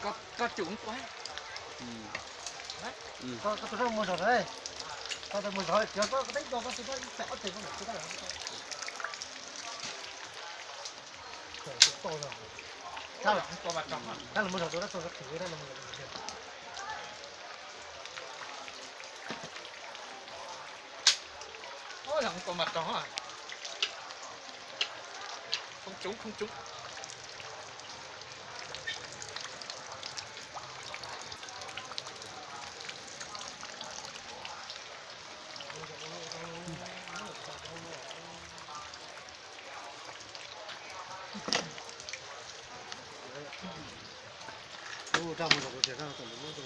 Koj, koj tsum tua. Koj, koj tus roj mus zog lawm. Koj tus mus zog, tsis yog koj, koj teeb tua, koj tus roj ib xeem ob teg koj mam tua. Tab los mus zog tua, tab tua, tab los mus zog tua. Ua mas rog, không trúng, không trúng. Ub, raj mus zog kuv tias raj tus mus muab tus